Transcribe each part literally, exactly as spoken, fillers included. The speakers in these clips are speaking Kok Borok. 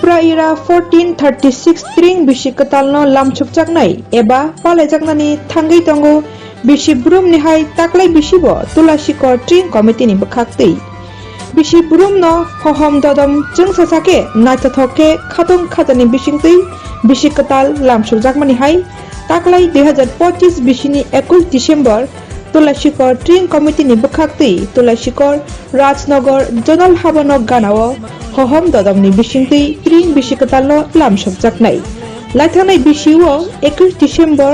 Tripura era fourteen thirty six tring bisi kwtalno lamsukjaknai eba palaijaknani thangwi tongo bisi brumni hai taklai bisibo Tulasikor tring committee ni bwkhaktwi. Bisi brumno hohom dodom chwngsacha khe naithothok khe khatong khatani bisingtwi bisi kwtal lamsukjakmani hai taklai dui hazar pochis bisini ekush December Tulasikor tring committee ni bwkhaktwi Tulasikor Rajnagar Zonal Habano ganao hohom dodomni bisingtwi tring bisi kwtalno lamsokjaknai. Laithangnai bisio ekush December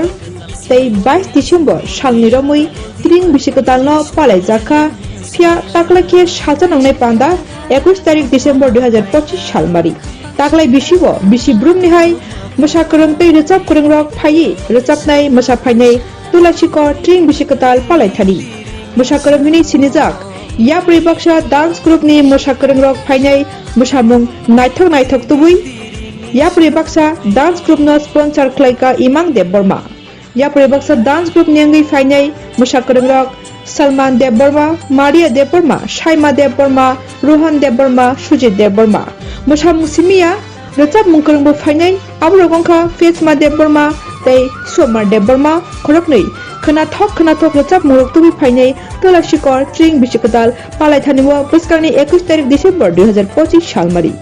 tei bais December salni romwi tring bisi kwtalno palaijakha, phiya taklai khe salsa nangnai panda ekush tarik December dui hazar pochis salmari. Taklai bisio bisi brumni hai mwsa kwrwng tei rwchap kwrwngrok phaiwi rwchapnai mwsa phainai Tulasikor tring bisi kwtal palaithani. Mwsa kwrwng hwnwi sinijak yapri baksa dance group ni mwsa kwrwngrok phainai mwsamung naithok naithok tubui. Yapri baksa dance group no sponsor khlaika Imang Debbarma. Yapri baksa dance group ni wngwi phainai mwsa kwrwngrok Salman Debbarma, Maria Debbarma, Saima Debbarma, Rohan Debbarma, Sujit Debbarma. Mwsamung simiya rwchapmung kwrwngbo phainai, aborok wngkha Fesma Debbarma tei Somar Debbarma, khoroknwi khwnathok khwnathok rwchapmungrok tubui phainai Tulasikor tring bisi kwtal palaithani o bwskangni ekush tarik December dui hazar pochis salmari.